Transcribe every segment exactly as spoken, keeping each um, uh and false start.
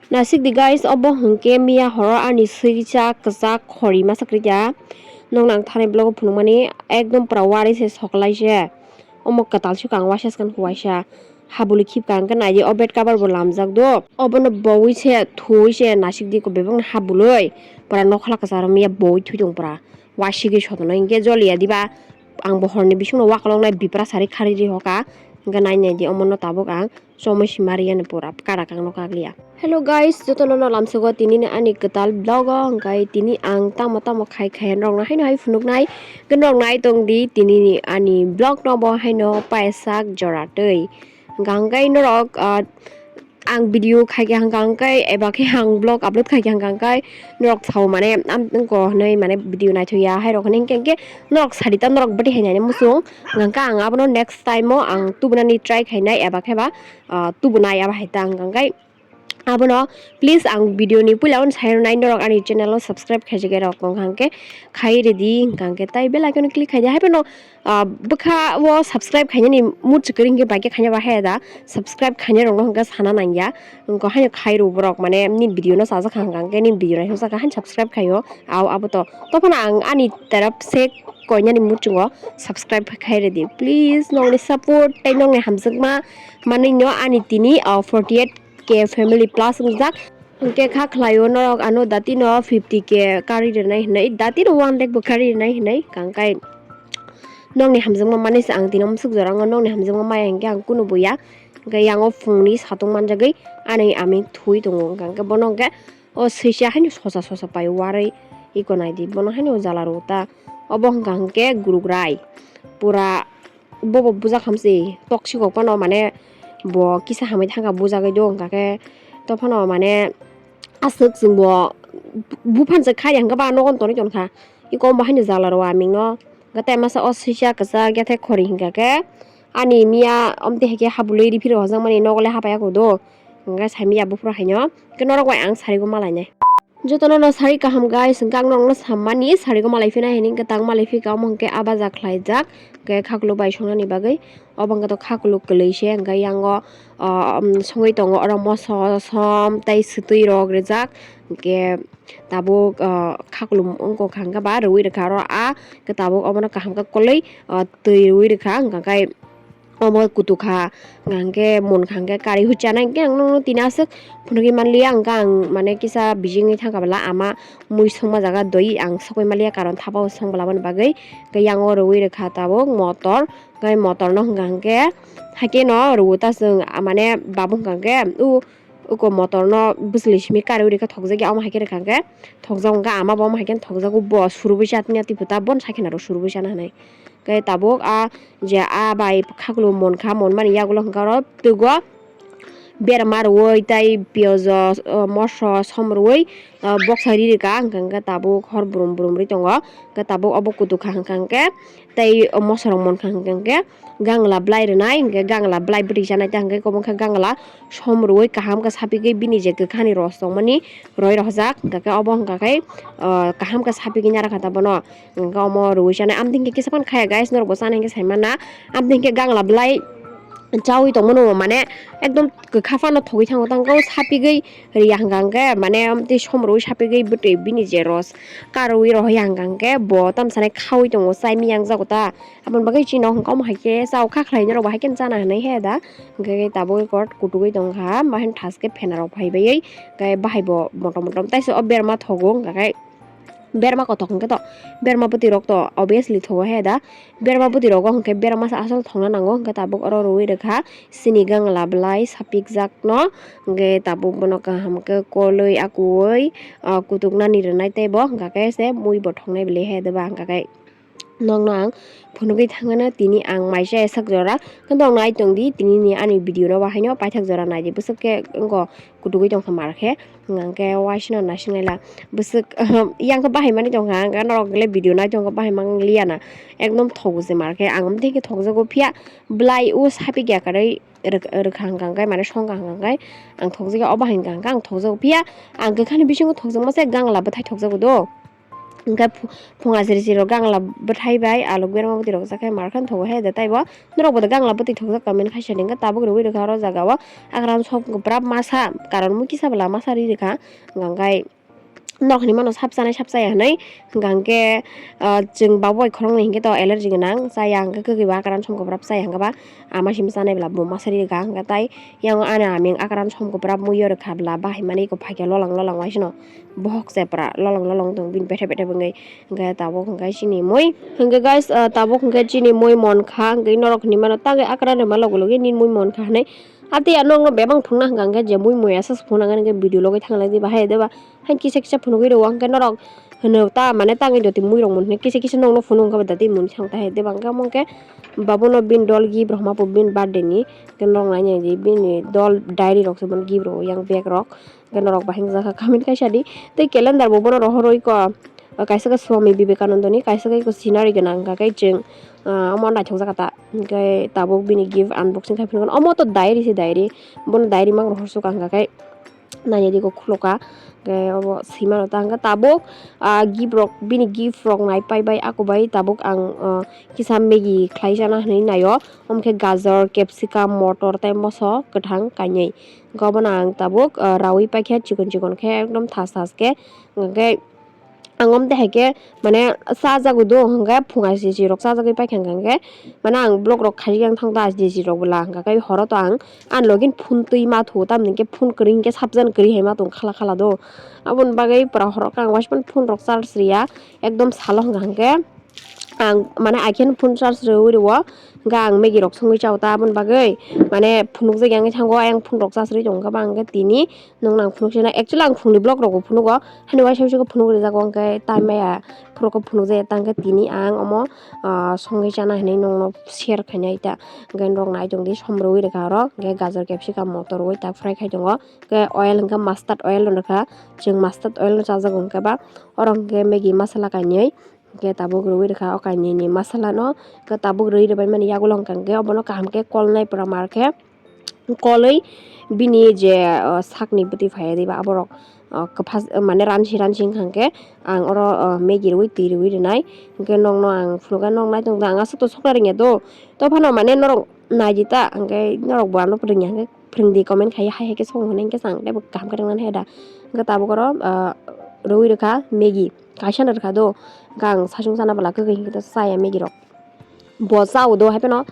Nasik di guys, obo hwnkhe miya horo ani swisa kwchak khori masa kwrwi kha. Nokno ang thani vlog o phunukmani ekdom pura wari se soklai se. Omo kwtal sukha ang waisa swkang waisa. Habuli khipka hwnkhe naidi o bed cover bo lamjak do. Obono bowi se thuwi se nasik di ko bebakni habului. Pura nokhola kwcharo miya bowi thwi tong pura. Wasigwi sotonoi hwnkhe joliya diba. Ang bo horni bisingno wakoloknai bipra sari khari ri hoka. Hwnkhe nai naidi omono tabuk ang. Chomwi sima riyani pura karak ang no kaglia. Hello guys, jotono no lamsogo tinini ani kwtal vlog o hwnkhe tini ang tamo tamo khai khai norokno haino hai phunuknai. Hwnkhe norok nai tong di tinini ani vlog no bo haino paisak jora twi. Hwnkhe hwnkhe norok, ah, ang video khai kha hwnkhe eba khe ang vlog upload khai kha hwnkhe norok sao mane am tongko hinui mane video naithoya hai rok hinui hwnkhe hwnkhe norok sadi ta norok bwtwi hai nai muchung hwnkhe ang abono next time o ang tubunani try khainai eba khe ba, ah, tubunai abo hai ta hwnkhe abono please ang video ni puila on sai rwnai norok ani channel o subscribe khaijak rok wngkha hwnkhe khai redi hwnkhe tai bell icon click khaidi hai phano, ah, bwkha o subscribe khainani mood se kwrwi hwnkhe bai khe khaina bahai da subscribe khainai rok no hwnkhe sana nangya. Wngkha haino khai rw borok mane nini video no chajak kha hwnkha hwnkhe nini video no hwnjak kha haino subscribe khaio. Au abo to tophano ang ani terap se koinani muchungo subscribe khai redi please nokni support tei nokni hamjakma manwi no ani tini, ah, forty eight K family plus wngjak. Hwnkhe kha khlaio norok ano datino fifty K kari rwnai hinui datino one lakh bo kari rwnai hinui kangkai. Nokni hamjakma manwi se ang tini musuk jora wngo nokni hamjakma maya hinkhe ang kunu buya. Hwnkhe yango phungni satung manjagwi ani aming thwi tongo hwnkha hwnkhe bono hwnkhe o swisa haino sosa sosa pai warwi iko naidi bono haino jala rwo ta obo hwnkha hwnkhe gurugrai pura bobo bujak hamsi toksik rok phano mane bo kisa hamwi thangkha bujagwi do hwnkha khe to phano mane aswk chwngbo buphang se kha ya hwnkhe ba nogo tonwi tonkha iko omo haino jala rwo aming no. Hwnkhe tai masa o swisa kwchak yathai khori hwnkha khe ani miya omtwi hai khe habului ri phiro hojak mani nogo le hapaiya kodo hwnkhe saimanya buphuru haino hwnkhe norok bai ang sarigo malainai. Jotono no sari kaham guys hwnkhe ang norokno sammani sarigo malai phinai hinwi hwnkhe tang malai phika omo hwnkhe abaja khlaijak hwnkhe khakluk bai songnani bagwi obo hwnkhe to khakluk kwlwi se hwnkhe yango, ah, um, songwi tongo oro moso som tei swtwi rok rijak hwnkhe. Tabuk, ah, khaklum wngkha hwnkhe ba rwui rwkha oro ah khe tabuk obono kaham khe kwlwi, ah, twi rwui rwkha hwnkha khe omo kutukha hwnkha hwnkhe munkha hwnkhe kari hwi chanai hwnkhe ang nukno tini aswk phunugwi manliya hwnkha ang mane kisa bijingwi thangkha bwla ama mui songma jaga doi ang sokwi manliya karon thapao song bwlamani bagwi hwnkhe yango rwui rwkha tabuk motor hwnkhe motorno hwnkha hwnkhe haikhe no rwo ta chwng mane babuk hwnkha hwnkhe u. Uko motor no bwswlwi simi kariwi rikha thokjakya omo hai khe rikha hwnkhe thokjak hwnkhe ama bo omo hai khe thokjago bo surubui chatni atwi phuta bono sakhe naro surubui chana hinwi. Khe tabuk a je a bai khaklum monkha monmani yagulo hwnkhe oro twgo berma rwui tei piyaj o moso som rwui boksa ri rikha hwnkhe tabuk hor brum brum ri tongo hwnkhe tabuk obo kutukha hwnkha hwnkhe tei moso rok monkha hwnkhe. Gangla bwlai rwnai hwnkhe gangla bwlai bwtwi chanai ta hwnkhe obo wngkha gangla som rwui kaham khe sapigwi bini je kwkhani ros tongmani roi rohojak hwnkhe obo hwnkha khe, ah, kaham khe sapigwi narwkha ta bono hwnkhe omo rwui chanai amtwi hwnkhe kisa phano khaya guys norokbo chana hwnkhe saimana amtwi hwnkhe gangla bwlai chaui tongmano mane ekdom kwkha phano thogwi thango tangkhe sapigwi riya hwnkha hwnkhe mane amtwi som rwui sapigwi bwtwi bini je ros karwi rohoya hwnkha hwnkhe bo tamsanai khaui tongo chai miyang jago ta. Aboni bagwi chini nok hwnkhe omo hai khe chao kha khlai norok bo hai khe chana hinwi he da. Hwnkhe tabuk ekor kutugwi tongkha, bahai thas khe phena rok phai baiwi. Hwnkhe bahai bo motom motom taisa o berma thogo, hwnkhe berma kothok hwnkhe to berma bwtwi rok to obviously thogo he da. Berma bwtwi rogo hwnkhe berma sa asol thongna nango, hwnkhe tabuk oro rwui rwkha chini gangla bwlai sapikjak no. Hwnkhe tabuk bono kaham khe kolwi akuwi, ah, kutuknani rwnai teibo, hwnkha khe se mui bo thongnai bwlai he da ba, hwnkha khe. Nokno ang phunugwi thangano tini ang maisa esak jora. Khe nokno ai tongdi tinini ani video no bahaino paithak jora naidi bwswk khe wngkha kutugwi tongkha mar khe hwnkha khe waisano naisinglaila bwswk yang khe bahai mani tongkha hwnkha norok le video nai tongkha bahai mangliya na ekdom thogo se mar khe ang omtwi khe thokjago phiya bwlai o sapikya kwrwi rwkha hwnkha khe mane songkha hwnkha khe ang thokjakya o bahai hwnkha khe ang thokjago phiya ang kwkhani bisingo thokjakma se gangla bwthai thokjago do. Hwnkhe phu-, phunga siri siri rok gangla bwthai bai alok berma bwtwi rok chakhe mar khe thogo he de taibo. Norok bo de gangla bwtwi thokjak comment khaisa di, hwnkhe tabuk rwui rwkha oro jaga o. Akran som kwprap masa, karon mui kisa bwla masa ri rwkha. Hwnkhe nok hinwi mano sap chanai sap chaya hinwi. Hwnkhe, ah, chwng babo bai khoroknwi hinkhe to allergy gwnang, chaya hwnkhe kwkwi bo akran som kwprap chaya hwnkhe ba ama simi chanai bwla bo masa ri rwkha. Hwnkhe tai yang ani aming akran som kwprap mui rwkha bwla bahai mani eko phaikhe lolang lolang waisano. Bohok chepra lolong lolong tong bini bethe bethe bwngwi. Hwnkhe tabuk hwnkhe chini mui. Hwnkhe guys, ah, tabuk hwnkhe chini mui mon kha, hwnkhe norok hinwi mano tangwi akra rwma logo logi nini mui mon kha hinwi. Ati ya nokno bebang phunukna hwnkha hwnkhe je mui mui aswk phunukna hwnkhe video logwi thanglaidi bahai deba. Hain kisa kisa phunugwi rwo hwnkhe norok hwno ta mane tangwi jotwi mui rok mun hinwi kisa kisa nokno phunuk hwnkhe ba dati mun thang ta hai deba hwnkhe omo hwnkhe babono bini dol gift rwma po bini birthday ni. Hwnkhe norok nainai di bini dol diary rok se bono gift rwo yang bag rok. Hwnkhe norok bahai wngjakha comment kaisa di. Tei calendar bo bono rohorwi ko, kaisa khe Swami Vivekananda ni, kaisa khe eko scenery gwnang, hwnkha khe chwng, ah, omo naithok jaka ta. Hwnkhe tabuk bini gift unboxing khai phano omo to diary se diary. Bono diary mang rohor suka hwnkha khe naina di ko khulokha. Hwnkhe obo swimano ta hwnkhe tabuk, ah, gift rok, bini gift rok nai pai bai ako bai tabuk ang, ah, kisa Maggie khlai chana hinwi naio. Omo khe gajor, capsicum, motor tei moso kwthang kainwi. Hwnkhe obono ang tabuk, ah, raui paikha chikon chikon khe ekdom thas thas khe. Hwnkhe ang omo de hai khe mane chajago do hwnkhe phunga sisi rok chajagwi paikha hwnkhe mane ang vlog rok khaijak yang thang da sisi rok bwla hwnkhe horo to ang ani login phone twi ma thu tamni khe phone kwrwi hwnkhe subject kwrwi hai ma tong khala khala do aboni bagwi pura horo khe ang waisa phone rok charge rwya ekdom salo hwnkha hwnkhe. Ang mane akheno phone charge rwui rwo, hwnkhe ang Maggie rok songwi chao ta aboni bagwi, mane phunukjak yang thango, ayang phone rok charge rwui tongo, hwnkhe ba hwnkhe tini nwng nang phunuk sina. Actually, ang phungni vlog rokbo phunugo, hani waisa waisa khe phunuk rijak, hwnkhe time maya phuru khe phunukjak ya, tangkhe tini ang omo, ah, songwi chana hinwi nwngno share khainai ta. Hwnkhe norok nai tongdi, som rwui rwkha oro, hwnkhe gajor, capsicum, motor rwui tak fry khai tongo, hwnkhe oil hwnkhe mustard oil rwkha, chwng mustard oil no chajago, hwnkhe ba oro hwnkhe Maggie masala kainwi. Hwnkhe tabuk rwui rwkha o kainwini masala no, hwnkhe tabuk rwi rwbai mani yagulo hwnkha hwnkhe obono kaham khe kolnai pura mar khe kolwi bini je, o, sakni bwtwi phaiya diba aborok, o, kwphas, mane ransi ransi hwnkha hwnkhe ang oro, o, Maggie rwui twi rwui rwnai. Hwnkhe nokno ang phunukha, nok naitok da ang aswk to sokna rwngya do, to phano mane norok naidi ta, hwnkhe norok bo ano phrwngya hwnkhe phrwngdi comment khai hai hai khe song hwnwi hwnkhe chwng teibo kaham khe rwngmani hai da. Hwnkhe tabuk oro, o, rwui rwkha Maggie. Kaisa no rwkha do, hwnkhe ang saichung chana bwla kwkwi hwnkhe to chaya Maggie rok. Bo chao do hai phano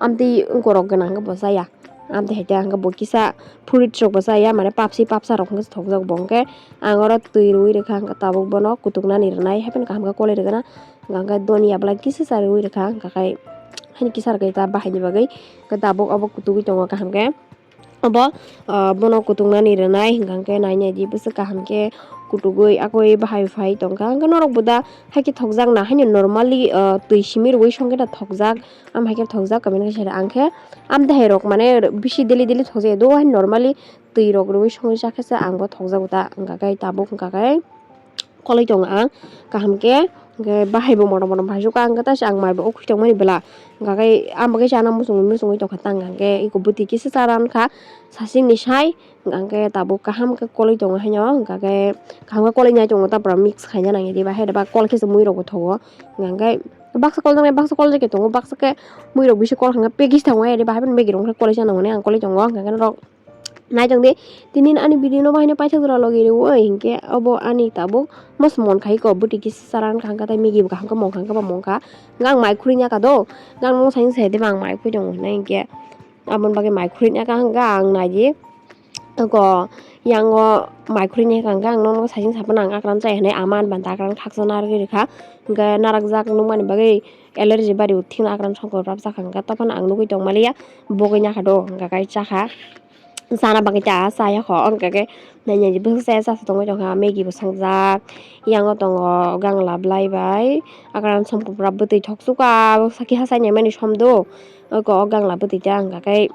amtwi wngkorok gwnang hwnkhe bo chaya. Amtwi hai khe hwnkhe bo kisa fruits rok bo chaya, mane papsi papsa rok hwnkhe thokjak bo hwnkhe ang oro twi rwui rwkha hwnkhe tabuk bono kutuknani rwnai hai phano kaham khe kolai rwgana. Hwnkhe donia bwla kisa cha rwui rwkha hwnkhe khai hani kisa rwkha ta bahaini bagwi hwnkhe tabuk obo kutugwi tongo kaham khe. Obo, ah, bono kutuknani rwnai hwnkha hwnkhe nai nai di bwswk kaham khe kutugwi akoi bahai phai tongkha. Hwnkhe norok bo da haikhe thokjak na haino normally, ah, twi simi rwui songkhe da thokjak. Am haikhe thokjak comment khe sadi ang khe am dehai rok mane bisi daily daily thokjak do haino normally twi rok rwui songwi chakhe se ang bo thokjago ta hwnkha khe tabuk hwnkha khe. Koloi tongo ang kaham khe, hwnkhe bahai bo motom motom phaisu ka hwnkhe taisa ang mai bo ukhui tongmani bwla, hwnkha khe ang bo khe chana muchungwi muchungwi tongkha tang hwnkha khe eko bwtwi kisa cha rankha sasini sai, hwnkha khe tabuk kaham khe koloi tongo haino, hwnkha khe kaham khe koloi nai tongo ta pura mix khaina nangya diba, hai da ba kol khe se mui rok bo thogo, hwnkha khe baksa koljaknai baksa koljakya tongo, baksa khe mui rok bisi kol hwnkha khe pekis tongo, hai da ba hai phano Maggie rok koloi chana hwnwi ang koloi tongo, hwnkha khe norok. Naitong di, tini ani video no bahai no paithak jora logi rw oi, hinkhe obo ani tabuk mos mon khai ko, bwtwi kisa charan kaham khe, tai Maggie bo kaham khe, mong kaham khe ba mong kha, hwnkhe ang mai khurui ya kha do, hwnkhe ang nono sai sai de ba ang mai khurui tongo hinai hinkhe, aboni bagwi mai khurui ya kha, hwnkhe ang nai di, oko yang o mai khurui ya kha, hwnkhe ang nono sai sai saphano ang akran chai hinai ama ani banta akran khaksa narwgwi rwkha, hwnkhe narwkjak nukmani bagwi allergy bari o thikno akran songkor rwbsa kha, hwnkhe tophano ang nugui tong maliya, bogwi ya kha do, hwnkhe kai cha kha. Chana bagwi ta chaya kho, hwnkha khe nai nai bwswk chaya cha tongwi tongkha, Maggie bo swngjak, yango tongo gangla bwlai bai, akran som kwprap bwtwi thok chuka, sakhe ha chai nai mani som do, oko o gangla bwtwi ta hwnkha khe,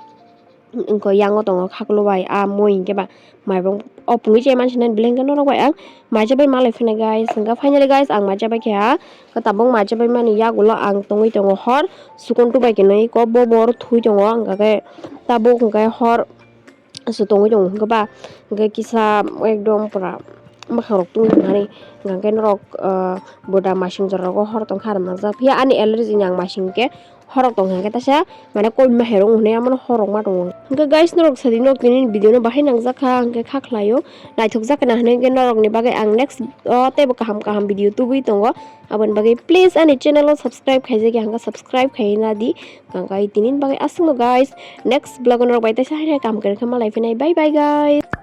oko yango tongo khaklo bai, a mui hinkhe ba maibo o pungwi chai mansinai belai hinkhe norok bai ang mai chabai malai phina guys, hwnkha finally guys ang mai chabai kha, tabuk mai chabai mani yagulo ang tongwi tongo hor, sukon tubai khenwi kok bo bo oro thwi tongo, hwnkha khe tabuk hwnkha khe hor. Aswk tongwi tongo hwnkhe ba, hwnkhe kisa ekdom pura mwkhang rok tungwi tongmani, hwnkhe norok, ah, boda masing jora rogo hor tongkha aro nangjak. Phiya ani allergy ni ang masing khe horok tong hwnkhe taisa mane koi ma herong hwnwi amo horok ma tongo. Hwnkhe guys, norok sadi norok tini video no bahai nangjak kha, hwnkhe kha khlaio naithok jak na hwnwi hwnkhe norok ni bagwi ang next o teibo kaham kaham video tubui tongo. Aboni bagwi please ani channel o subscribe khaijak ya hwnkhe subscribe khai na di. Hwnkhe tini bagwi aswkno guys, next vlog o norok bai taisa hai kaham kwrwngkhe malai phinai, bye bye guys.